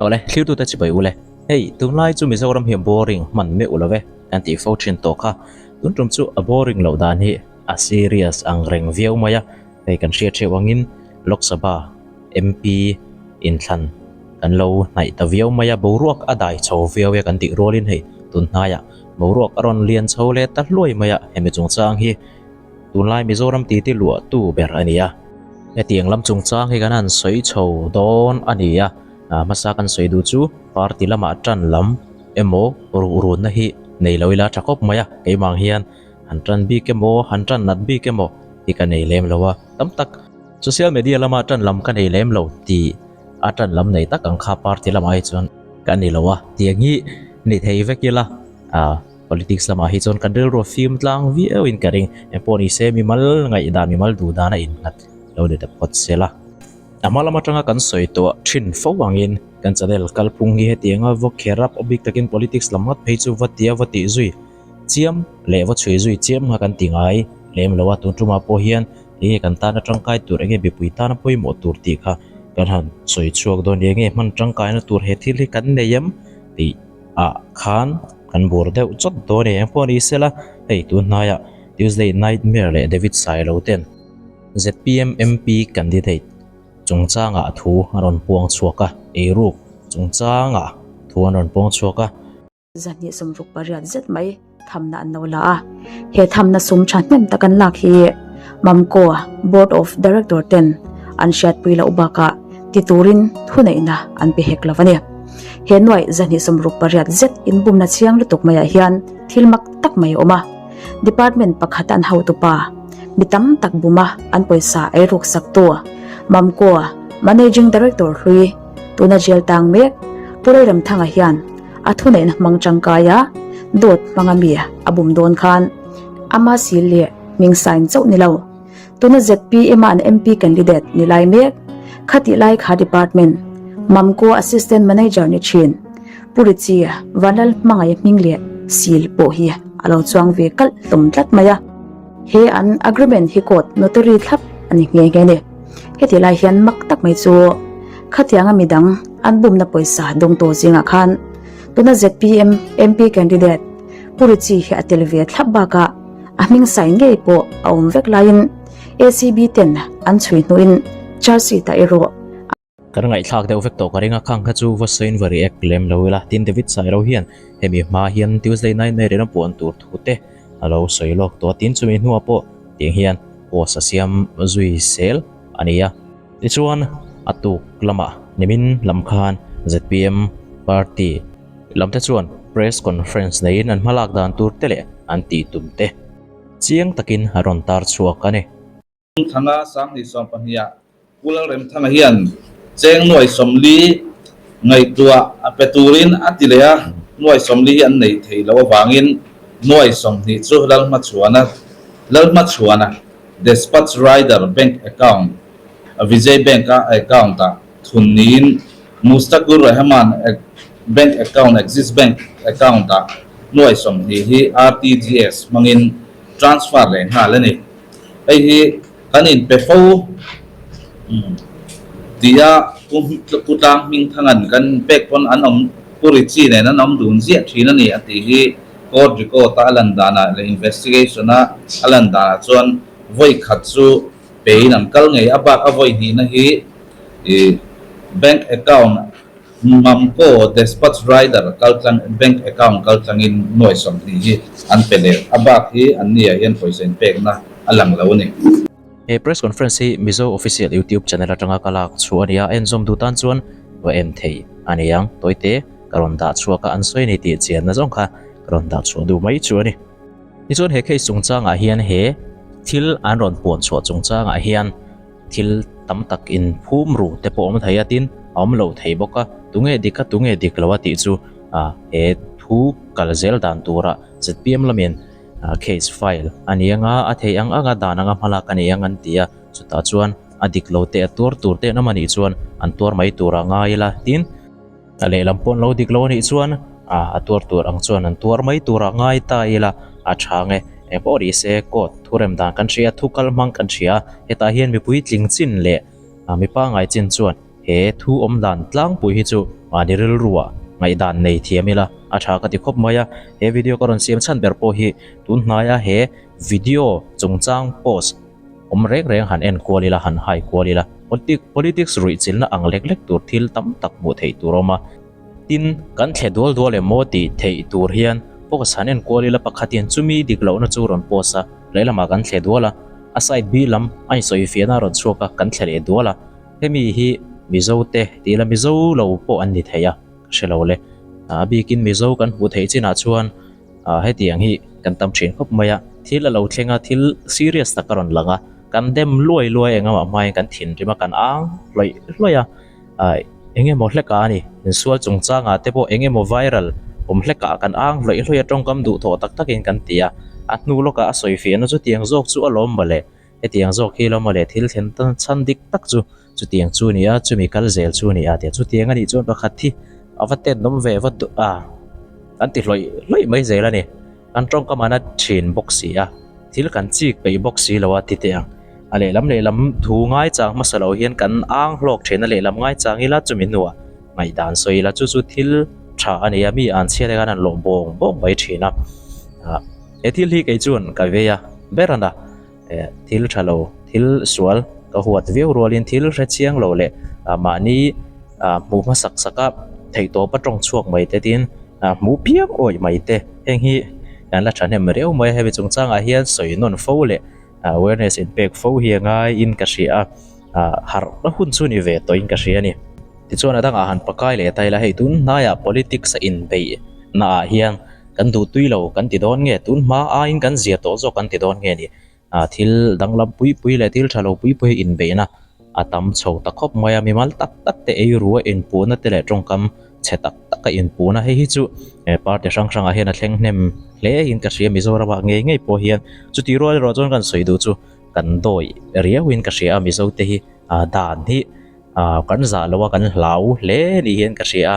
Awle, thlirtute chibai ule. Hei, tunlai chu Mizoram hi a boring hman meuh lo ve, kan tih fo thin tawh kha. Tun tum chu a boring loh dan hi a serious ang reng viau mai a, hei kan hriat theuh angin Lok Sabha MP inthlan kan lo hnaih ta viau mai a, boruak a dai chho viau e kan tih rualin hei tun hnaiah boruak a rawn lian chho leh ta hluai mai a, hemi chungchang hi Tunlai Mizoram titi luahtu ber a ni a. Hetiang lam chungchang hi kan han sawi chho dawn a ni a, hmasa kan sawi duh chu party lamah tan lam emaw ruhrunna hi nei lo ila tha khawp mai a, keimah ang hian han tan bik emaw han tan nat bik emaw hi ka nei lem lo a, tam tak social media lama tan lam ka nei lem lo tih a tan lam nei tak ang kha party lamah hi chuan ka ni lo a, tiang hi ni thei vek ila. Politics lamah hi chuan kan rilru a fim tlang viau in ka ring. Engpawh ni se mimal ngaihdan, mimal duh dan a innghat lo ni ta phawt se la. A hma lam atanga kan sawi tawh thin fo angin kan channel kalphung hi hetianga va kher up bik takin politics lam nghat phei chu va tia va tih zui chiam leh va chhui zui chiam kha kan ti ngai lem lo a. Tun tumah pawh hian enge kan tana tangkai tur, enge mipui tana pawimawh tur tih kha kan han sawi chhuak dawn ni. Enge hman tangkaina tur he thil hi kan nei em tih ah khan kan bur deuh chawt dawn e engpawh ni sela hei tun hnaiah Tuesday Nightmare leh David Sailo ten zpm MP candidate chungchangah thu an rawn puang chhuak a eiruk chungchangah thu an rawn puang chhuak a. 268 zet mai thamna an lo la a, he thamna sum thahnem tak an lak hi Mamco Board of Director ten an hriatpui loh bakah ti turin thuneihna an pe hek lo a ni. He nuaih 268 zet inbumna chiang lutuk maiah hian thil mak tak mai a awm a, Department pakhat an hotupa mi tam tak buma an pawisa ei ruk saktu Mamco Managing Director hlui tuna jail tang mek Pu Lalremthanga hian A thuneihna hmang tangkai a, dawt hmanga mi a bum dawn khan ama sil leh hming sign chauh ni lo. Tuna zpm a an MP candidate ni lai mek, khatih lai kha department Mamco Assistant Manager ni thin Pu Richie Vanlal hmangaih hming leh sil pawh hi a lo chuang ve kalh hlawm tlat mai a. He an agreement hi court notary thlap a ni nghe nghe ni. Heti lai hian mak tak mai chu khatianga midang an bumna pawisa dawngtu zingah khan tuna zpm MP candidate Pu Richie hi a tel ve thlap bakah a hming sai ngei pawh a awm vek laiin ACB ten an chhui hnuin charge sheet ah erawh Kan ngaihthlak deuh vek tawh ka ring a, khang kha chu va sawiin va react lem lo ila. Tin, David Sailo hian hemi hma hian Tuesday Nightmare in a puan tur thu te a lo sawi lawk tawh a, tin chumi hnuah pawh tiang hian post a siam zui sel a ni a. Tichuan, a tuk lamah nimin lam khan zpm party lam te chuan press conference neiin an hmalak dan tur te leh an tih tum te chiang takin a rawn tar chhuak a ni. Thanga Sanghnih Sawmpahniha Pu Lalremthanga hian cheng nuai 40 ngaihtuah a pe turin a ti leh a, nuai 40 hi an nei thei loh avangin nuai 20 chu Lalhmachhuana Lalhmachhuana Despatch Rider Bank Account Vijay Bank-a account-ah thun niin Mustakur Rahman Bank Account Axis Bank account-ah nuai 20 hi RTGS hmangin transfer leh nghal a ni. Hei hi kan inpe fo tia Pu Tlang Hmingthanga'n kan pek pawn an awm Pu Richie nen an awm dun ziah thin a ni a tih hi court record a a lan danah leh investigation a a lan danah chuan vawi khat chu pein an kal ngei a bak a vawi hnihna hi bank account Mamco Despatch Rider kaltlang bank account kaltlangin nuai 20 hi an pe leh a bak hi an ni ah hian pawisa inpekna a lang lo a ni. He press conference hi Mizo Official YouTube channel atanga ka lak chhuah a ni a, en zawm duh tan chuan va en thei a ni ang. Tawite ka rawn dah chhuak a, an sawi a ni tih chianna zawng kha ka rawn dah chhuah duh mai chu a ni. Tichuan he case chungchangah hian he thil an rawn puan chhuah chungchangah hian thil tam tak in phum ru te pawh awm thei a tin a awm lo thei bawk a, tunge dik a tunge dik lo a tih chu ah he thu kal zel dan tura zpm lamin case file a ni anga a theih ang anga dan anga hmalak a ni ang an ti a, chutah chuan a dik lo te a tuar tur te an awm a nih chuan an tuar mai tur a ngai ila tin a lehlam pawh an lo dik lo a nih chuan ah a tuar tur ang chuan an tuar mai tur a ngai ta ila a tha nge engpawh ni se court thu rem dan kan hria thu kal hmang kan hria hetah hian mipui tling chin leh ah mipa ngai chin chuan he thu awm dan tlangpui hi chu Mahni rilruah ngaihdan nei thiam ila a tha ka ti khawp mai a, he video ka rawn siam chhan ber pawh hi tun hnaia he video chungchang post awm reng reng han en kual ila han hai kual ila politics ruih chilna ang lek lek tur thil tam tak hmuh theih tur a awm a. Tin, kan thle dual dual em maw tih theih tur hian post han en kual ila pakhatin chumi dik lohna chu rawn post a, lehlamah kan thle dual a, a side B lam a insawi fiahna a rawn chhuak a, kan thle leh dual a. Hemi hi Mizo te tih ila Mizo lo pawh an ni thei a, ka hre lo le. A bikin Mizo kan hmuh theih chinah chuan hetiang hi kan tam thin khawp mai a, thil a lo thleng a, thil serious tak a rawn lang a, kan dem luai luai engemaw hmain kan thinrim a, kan ang hlawih hlawih a, eng emaw hlekah a ni, insual chungchangah te pawh eng emaw viral awm hlekah kan ang hlawih hlawih a, tawngkam duhthawh tak takin kan ti a, a hnu lawkah a sawi fiahna chu tiang zawk chu a lawm mawle. Hetiang zawk hi lo mawle thil thlen chhan dik tak chu chutiang chu a ni a, chumi kal zel chu a ni a tia chutiang a nih chuan pakhat hi a va tenawm ve va duh a, kan ti hlawih hlawih mai zel a ni. Kan tawngkam a na thin bawk si a, thil kan chik peih bawk si lo a ti teh ang. A lehlam lehlam thu ngaichang hmasa lo hian kan ang hlawk thin a, lehlam ngaichang ila chumi hnuah ngaihdan sawi ila chu chu thil tha a ni a, mi an chhiat khan an lawh bawng bawng mai thin a. He thil hi kei chuan ka vei a ber a na. Thil tha lo, thil sual ka huat viau rualin thil hre chiang lo leh mahni hmuh hmasak saka theihtawpa tawng chhuak mai te tin hmuh piang awih mai te heng hi kan la thahnem riau mai a, hemi chungchangah hian sawi nawn fo leh awareness inpek fo hi a ngaiin ka hria a, harhna hun chu ni ve tawhin ka hria a ni. Tichuan a dangah han pakai leh ta ila hei tun hnaiah politics a inbeih naah hian kan duh tui lo kan ti dawn nge tun hma aiin kan zia tawh zawk kan ti dawn nge ni ah thil danglam pui pui leh thil tha lo pui pui inbeihna a tam chho ta khawp mai a mimal tak tak te ei rua inpuhna te leh tawngkam chhe tak tak a inpuhna hei hi chu party hrang hrangah hian a thleng hnem hle in ka hria Mizoramah ngei ngei pawh hian chutih rual erawh chuan kan sawi duh chu kan dawi riau in ka hria a Mizo te hi ah dan hi Ah kan zah lo a kan hlau hle ni hian ka hria a,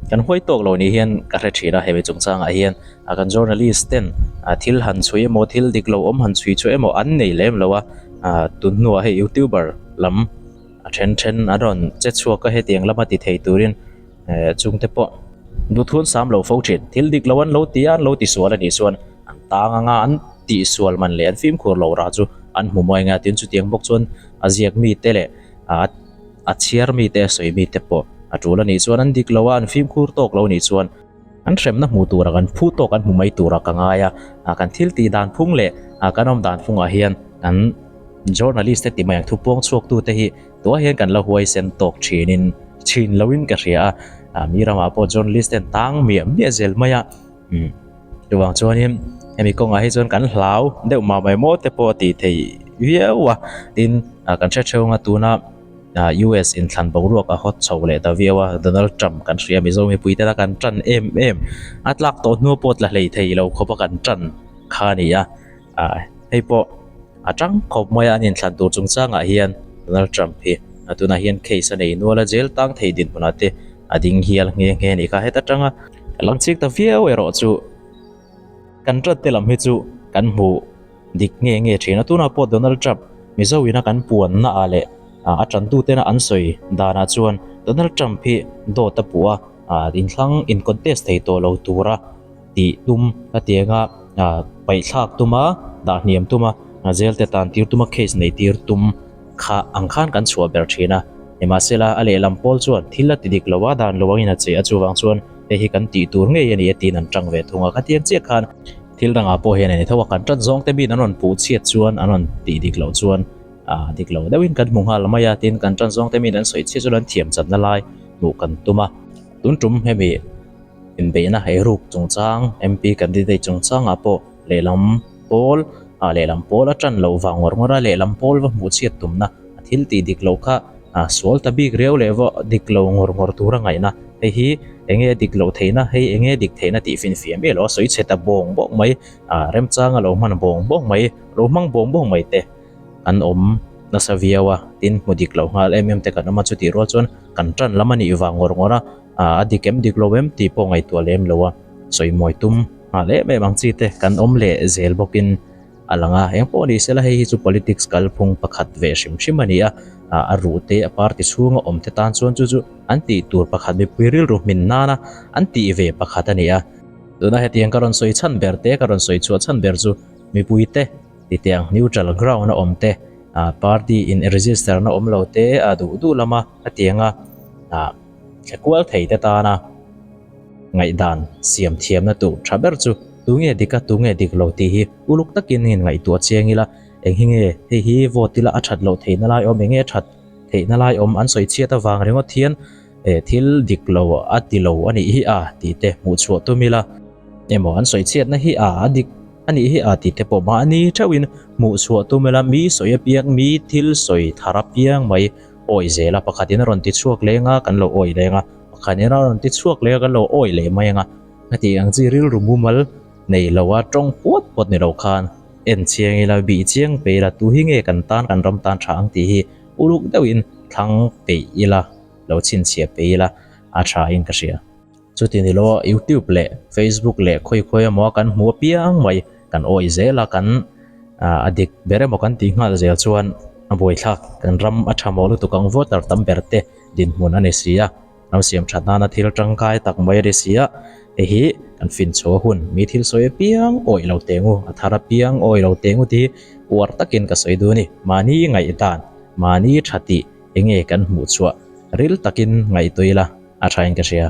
kan huai tawk lo ni hian ka hre thin a hemi chungchangah hian ah kan journalist ten ah thil han chhui emaw thil dik lo awm han chhui chu emaw an nei lem lo a, ah tun hnuah hei youtuber lam a then then an rawn che chhuak a hetiang lama ti thei turin eh chungte pawh duhthun sam lo fo thin thil dik lo an lo ti a an lo ti sual a nih chuan an tang anga an tihsual man leh an fimkhur lo rah chu an hmu mawi anga tin chutiang bawk chuan a ziak mite leh a a chhiar mite a sawi mite pawh a tul a nih chuan an dik lo a an fimkhur tawk lo nih chuan an hremna hmuh tura kan phu tawk an hmu mai tura ka ngai a ah kan thil tih dan phung leh ah kan awm dan phungah hian kan journalist te ti mai ang thu puang chhuak tu te hi tuah hian kan la huaisen tawk thinin thin loin ka hria a ah mi ramah pawh journalist ten tang miah miah zel mai a umm. Chuvang chuanin hemi kawngah hi chuan kan hlau deuh mah mai maw te pawh a tih theih viau a, tin ah kan hre theuh anga tuna ah US inthlan boruak a hawt chho leh ta viau a, Donald Trump kan hria Mizo mipui tena kan tan em em a tlak tawh hnu pawh tla hlei thei lo khawp a kan tan kha a ni a, ah hei pawh a tang khawp mai a an inthlan tur chungchangah hian Donald Trump hi a tunah hian case a nei nual a jail tang thei dinhmunah te a ding hial nghe nghe a nih kha heta tanga lang chik ta viau erawh chu kan rat te lam hi chu kan hmu dik nge nge thin a tunah pawh Donald Trump Mizo ina kan puan na ah leh a tantu tena an sawi danah chuan Donald Trump hi dawt a puh a ah inthlang in contest thei tawh lo tura tih tum a tianga ah paihthlak tuma dah hniam tuma jail te tan tir tuma case nei tir tum kha ang khan kan chhuah ber thin a nimahsela a lehlam pawl chuan thil a ti dik lo a dan lo angin a che a chuvang chuan hei hi kan tih tur ngei a ni a tiin an tang ve thung a khatiang chiah khan thil dangah pawh hian a ni tho a kan tan zawng te min an rawn puh chhiat chuan an rawn tih dik loh chuan ah dik lo deuhin kan hmu nghal mai a tin kan tan zawng te min an sawi chhiat chuan an thiam chatna lai hmuh kan tum a tun tum hemi inbeihna eiruk chungchang MP candidate chungchangah pawh lehlam pawl ah lehlam pawl a tan loh vang ngawr ngawr a lehlam pawl va hmuh chhiat tumna a thil tih dik loh kha ah sual ta bik riau leh va dik lo ngawr ngawr tur a ngaihna hei hi eng nge dik loh theihna hei eng nge dik theihna tih finfiah miah lo a sawi chhe ta bawng bawng mai ah remchanga lo hman bawng bawng mai lo hmang bawng bawng mai te. An awm nasa viau a, tin hmu dik lo nghal em em te kan awm a, chutih rual chuan kan tan lam a nih vang ngawr ngawr a, a dik em dik lo em tih pawh ngaihtuah lem lo a, sawi mawi tum nghal em em ang chi te kan awm leh zel bawkin a lang a, eng pawh ni sela hei hi chu politics kalphung pakhat ve hrim hrim a ni a. A ruh te a party chhunga awm te tan chuan chu chu an tih tur pakhat mipui rilru hmin nana an tih ve pakhat a ni a. Tuna hetiang ka rawn sawi chhan ber te ka rawn sawi chhuah chhan ber chu mipui te titiang neutral ground a awm te party in register na awm lo te a duh duh lama hetianga thle kual thei te tana Ngaihdan siam thiamna tur tha ber chu tunge dik a tunge dik lo tih hi uluk takin in ngaihtuah chiang ila, eng hi nge hei hi vote ila a that loh theihna lai awm, enge a that theihna lai awm an sawi chhiat avang ringawt hian eh thil dik lo a ti lo a nih hi a tih te hmuh chhuah tum ila, emaw an sawi chhiatna hi a a dik a nih hi a tih te pawh mahni theuhin hmuh chhuah tum ila, mi sawi apiang mi thil sawi thar apiang mai awi zel a, pakhatin a rawn ti chhuak leng a kan lo awi leng a. Pakhat in a rawn ti chhuak leh a kan lo awi leh mai ang a, heti ang chi rilru mumal nei lo a tawng puat puat ni lo khan en chiang ila bih chiang peih ila tu hi nge kan tan kan ram tan tha ang tih hi uluk deuh in thlang peih ila lo chhinchhiah peih ila a tha in ka hria. Chuti ni lo a youtube leh facebook leh khawi khawi emaw kan hmu apiang mai kan awi zel a kan a dik ber emaw kan tih nghal zel chuan a buaithlak kan ram a tha mawh lutuk ang voter tam ber te dinhmun a ni si a, ram siam that nana thil tangkai tak mai a ni si a, hei hi kan fin chhuah hun, mi thil sawi apiang awih lo teh ngu, a thar apiang awih lo teh ngu tih hi uar takin ka sawi duh a ni. Mahni ngaihdan, mahni tha tih enge kan hmuh chhuah ril takin ngaihtuah ila a thain ka hria.